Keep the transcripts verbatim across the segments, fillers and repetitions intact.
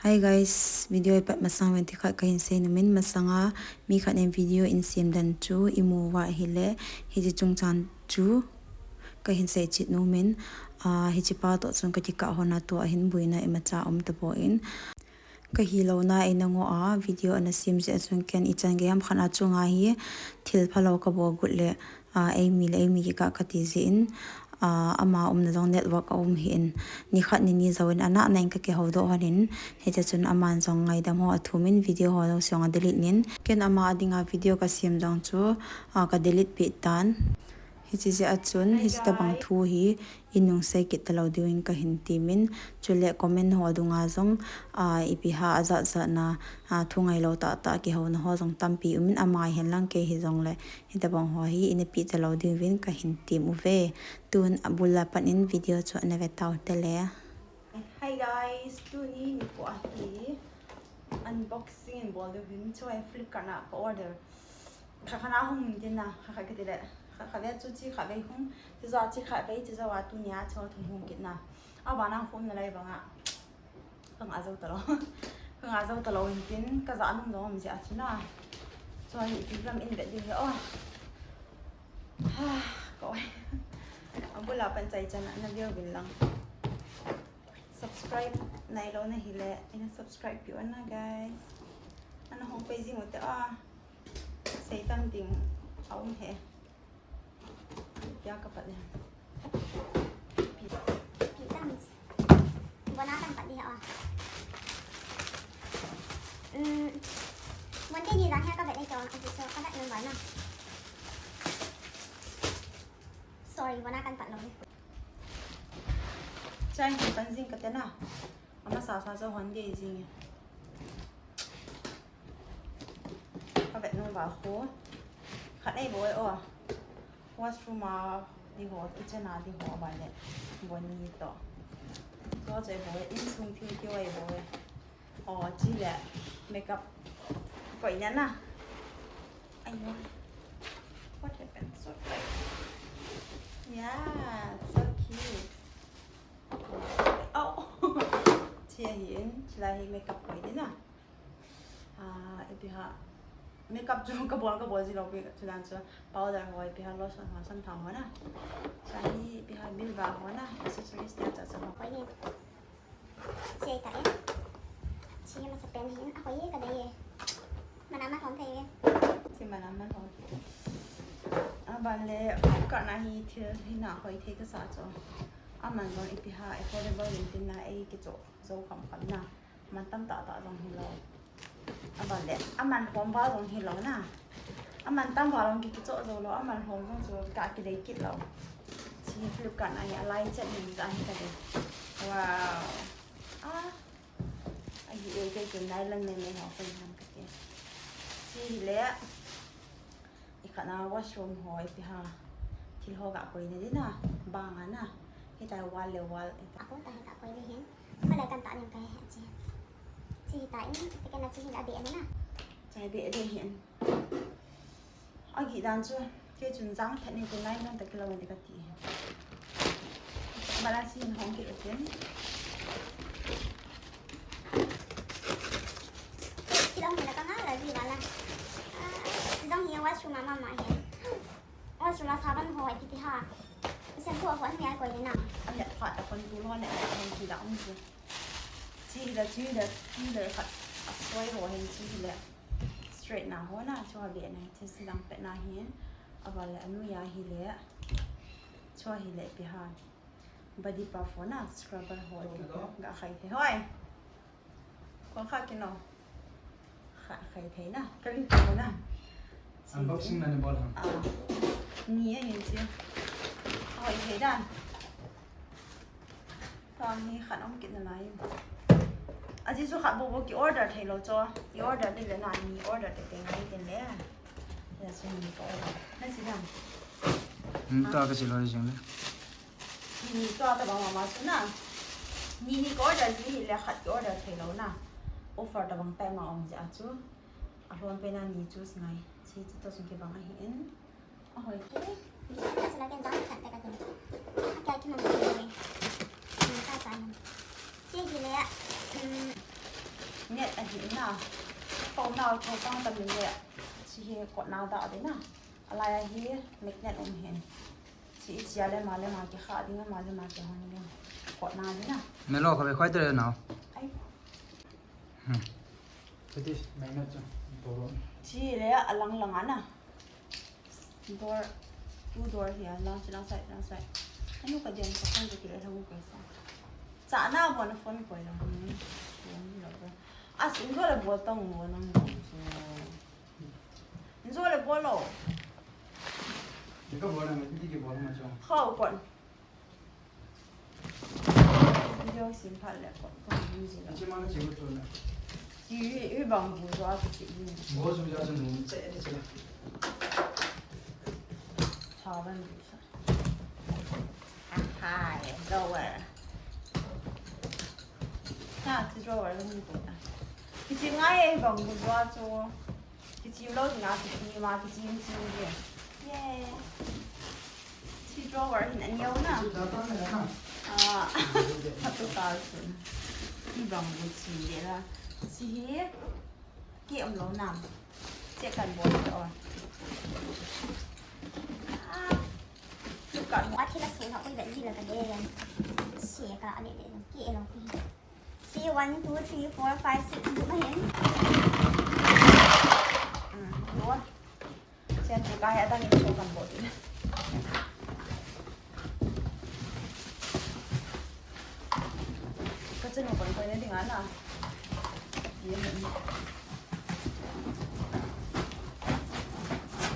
Hi guys, video ipat masang uvin thil khat kahin sei nom in, masanga mi khat in video in sem dan chu imu uva ahile, hiche chungchang chu kahin sei chet nom in, ah, hiche pa toh chun kakikah hon a tua hin boina imacha um tapon, kahilouna eina ngoh a video ana sem jeh a chun ken ichan gei ham khat a chunga hi thil phalou kabol got le, ah, eimi le eimi kikah kati jeh in, ah, ama umna jong network aum hih in, nikhat nini jouvin ana ana in kakihoudoh hon in, hiche chun aman jong ngaidam ho athum in video ho jouse jong adelete in, ken ama dinga video kasem jong chu, ah, kadelete peh tan. Hiche jeh a chun, hiche tabang thu hi inung sei kit talou diuvin kahin temin, chule comment ho dunga jong, ah, ipi ham ajat jat na, ah, thu ngailou tah tah kihouna ho jong tampi um in, ama hihen lang kei hijongle hitabang ho hi ina peh talou diuvin kahin tem uve. Tun abul a pat in video chu ana ve tau hite le. Hi guys, tuni nikho ahi, unboxing in bol diu hin, chu hi Flipkart a ka order. Khat khat a hung tin na, khat khat kati le, khat khat vei chu chi khat vei hung, chi jou a chi khat vei, chi jou a tunia chu thum hung kit na. Abana hung nalai banga. Kanga jou talou. Kanga jou talou in tin, kajah nom jong um jeh a chu na. Chu hi ipi ham in vet diu hi o. Ha, koi. Abul a pat chai chan a na view uvin lang. Subscribe nailou nahile, ina subscribe peh un na guys. Ana hung pei jing ute a. Sei tam ding aum e. Pia kapat le. Pi tam. Bona kan pat di ha. Hmm. Monday ni jang hi kavet nei to, asi so kavet number na. Sorry, bona kan pat lou. Chai hi pan jing kate na. Amasa sa sa hon dei jing. Kavet nom uva khu. Khat nei bol e o. Washroom a di ho, kitchen a di ho, aban le. Boni to. Chu chu bol e, insung thil kihoi bol e. O, chule makeup koina na. Aiyo. What happened? So tight. Yeah, so cute. Oh. Chi ahin, chulai hi makeup koi ding na. Ah, ipi ham. Makeup chu kabol, kabol ji lou pi, chudan chu powder ho, ipi ham lotion ho, samthao ho na. Chulai hi ipi ham, Bilva ho na. Accessories te cha cha ho. Koi ding. Chi ahitai. Chi hi masapen ahin, ahoi e, kadei e. Mana man hom thei e. Chi mana man hom. Aban le, Flipkart na hi thil hina hoi thei kasa chu. Aman jong ipi ham affordable in tin na ei kichoh jou kham kham na. Man tam tah tah jong hilou. Aban le, aman hom val jong hilou na. Aman tam val jong ki, kichoh jou lou, aman hom jong chu ka kidei kit lou. Chi Flipkart na hi alai chet hin ja hi kadei. Wow. Ah. Ahi e, kei kin nylon mei mei ho koi ham kati. Chi hile. Ikhat na washroom ho ipi ham. Thil ho ga koina ding na. Bang a na. Hitia wall le wall. Ako ta hi ga koi le hin. Kole kan ta ning kai he chi. Chi hita in, second na chi hin a be na na. Chai be de hin. Agih dan chu, kei chun jang thet ni tin nylon tah kilou in kati. Balance in hong kit utin. Kilou in ka nga la ji wala. Ah, jong hi washroom a mama hi. Washroom a sabon ho ipi ipi ham. Shampoo ho an mi ai koi na. An ya phat a kon tu lo ne, an ti da um chu. Chi da, chi da, chi da khat. A soi ho hin chi le. Straight na ho na, chu a be na, thil si dang pet na hin, aban le anoi a hile, chu a hile ipi ham, body puff ho na, scrubber ho, ga khai thei hoi. Kong kha kino. Kha, khai thei na, ka lim ho na. Unboxing na ni bol ham. Ah, ni a hin chi. Hoi thei dan. Tang hi khat um kit nalai. Aji chu khat bou bou ki order thei lou chu. Ki order ding le na ni order te te ngai tin le. Ya chu ni ka order. Na chi dam. Hmm, ta ka chi lou jing le. Ni to ta bang ma chu na. Ni ni ka order ji le khat ki order thei lou na. Offer ta bang tai ma um ji a chu. A lhon pe na ni choose ngai. Chi chu to sun ki bang a hi in. Ahoi. Hi, hi, hi, sila ken jang kan te ka tin. Kya ki man ko ni. Ni ka sa ni. Chi hi le, um, Net ahi na. Ko na ko pang tam le. Chi hi ko na da de na. Alai hi magnet um hin. Chi i chia le ma le ma ki kha ding ma le ma ki hon ding. Ko na de na. Melo ko be khoi te le na. Ai. Hmm. Fetish, magnet chu. Toro. Chi le a lang lang ana. Door, two door hi a lang, chi lang side, lang side. Anu ka dian ka phone ka kile lang ka sa. Cha na mo na phone ko lang. Hmm. Phone lo ko. A sin ko le bol tong mo nang mo. So. Zo le bol lo. Ni ka bol na, ni ki bol ma chu. Ho kon. Video sim phat le ko, ko busy lo. Chi ma na chi ko chu na. Hi, hi bang bu zo a chi ni. Bo zu ja chu nu che ni che. Cha ban bu sa. Aha, drawer. Cha, chi drawer lo ni ko ta. Kichi ngai e bang bu zo a chu. Kichim lo ding a, kichim a, kichim chim ding. Yeah. Chi drawer hin a neo na. Chi drawer hin a neo na. Ah. Hatu kal sun. Hi bang bu chi de la. Chi hi. Ki um lo nam. Che kan bol de o. Ah. Chu kan. Wa thila sun ha ui da ji la ka de yan. Se ka a le le. Ki e lo ki. See, one, two, three, four, five, six, group ahin. Hmm, dua. Sian tu kai adang in so kan bol. Ka chanu kon kon ding ana. Ye.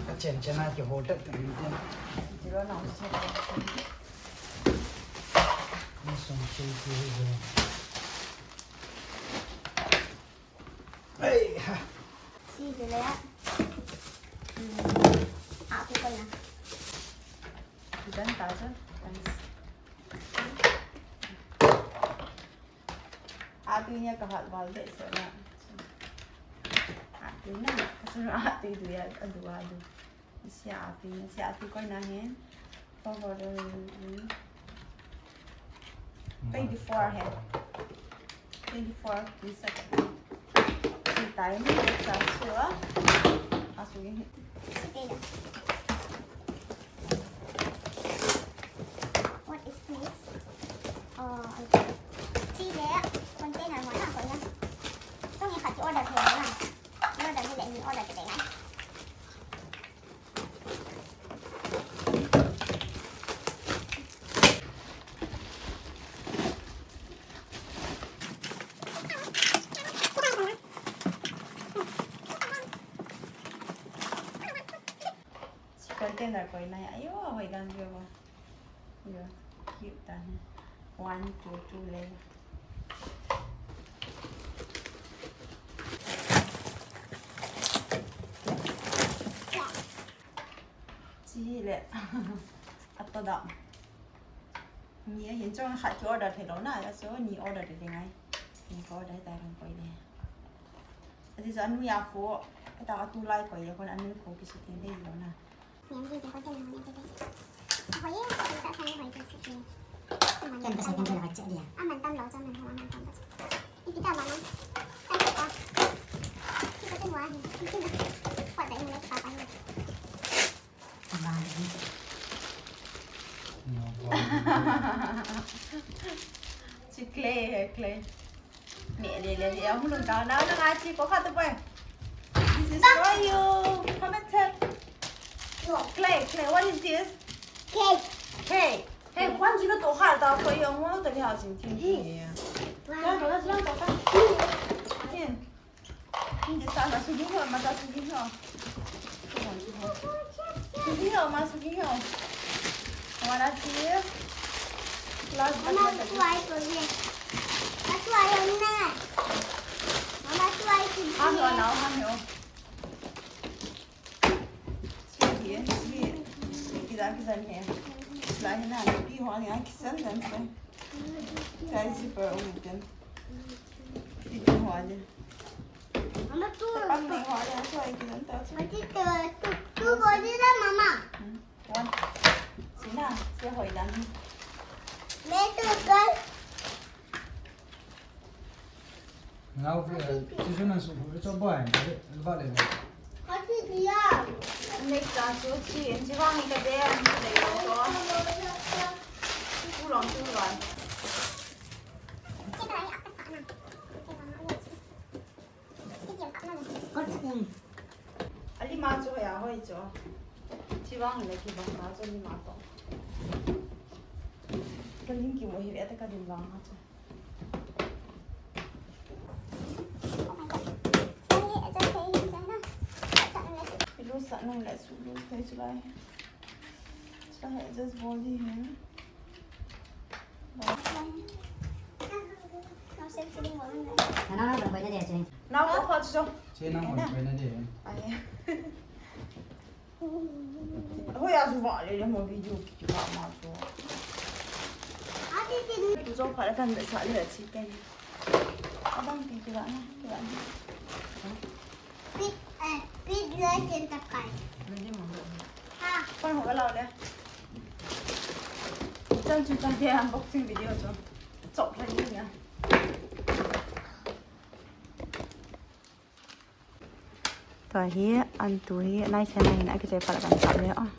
Ka chen chen a ki ho tak tu ni. Ti lo na so. Ni song chi chi hi. Ei ha. Chi hi le. Hmm. A ku ko na. Jan ta jan. Thanks. A tu nia ka hat val de so na. A tu na. Ka su a tu du ya a du a du. Sia ati, sia ati koi na hin. Forward, um, twenty-four hin. Twenty-four, ni sa ka. Ni tai ni sa sua. Asu ni. Okay. What is this? Oh, okay. Chi le, container mo na ko ya. Tong ni khat order thei na. Order thei le ni order thei na. Container koi nai, ayo, hoi dan view. Yo, cute dan. One, two, two layer. Chi le. Ato da. Ni hin chong khat ki order thei lo na, ya so ni order de ngai. Ni ko order tai kan koi le. Ati so anu ya ko, ta ka tu lai koi ya ko anu ko ki su tin de lo na. Ni ji ko te na ni te. Hoi, ta sa ni hoi ki su tin. Ken ka sa ken ka che dia. Aman tam lo cha man ho aman tam lo. Ni kita ba na. Sa ko. Ki ko te wa ni. Ki ko te wa ni. Chi clay hai, clay. Ne, le, le, le, ahung lung ta, na, na, na, chi ko khat to boy. This is for you. Come and take. No. Clay, clay, what is this? Cake. Cake. Hey, kwan chi na to khat ta ko yo mo to ni ha sin tin ni. Wow. Ya, to, to, to, to. Tin. Hindi sana, sige ho, mata, sige ho. Sige ho, ma, sige ho. Wanna see? Last but Mama, not the least. Tuwai ko ye. Mama, tuwai ko na. Mama, tuwai ko ye. Hang on now, hang on. Sige, sige. Kita, kita ni. Sila ni na, pi ho ni, kisan dan sa. Kai zipper umitin. Pi ho ni. Mama, tu. Tapang ni ho ni, so ay kinan ta. Mama, tu, tu, tu body na, Mama. Hmm. One. Sina, siya hoy lang. Me tu, girl. Nau, eh, si su nan su fu cho boy, ba le ba le. Hati dia. Next a chu chi, en chi vang ka de, an chi le yo to. Ku long chu vang. Ali ma chu ya hoi chu. Chi vang le ki vang ta chu ni ma to. Ka ling ki mo hi le ta ka ling vang ha chu. Lose sa nung le su lose thei chu lai. Chu lai adjust bol di hin. Nana, nana, ban koi na de chu. Nau ko kho chu. Che nang ban koi na de. Ai. Hoi a chu va le le mo video ki ki va ma chu. Tu jo pha le kan be sa le chi ken. Abang ki ki va na, ki va na. Pit, eh, pit le chen ta kai. Ready mo. Ha. Pan ho la le. Chan chu chan ke unboxing video chu. Chok thei ni na. Tua hi, an tu hi, nai sen nai hin, a kichai pal kan chap le, oh.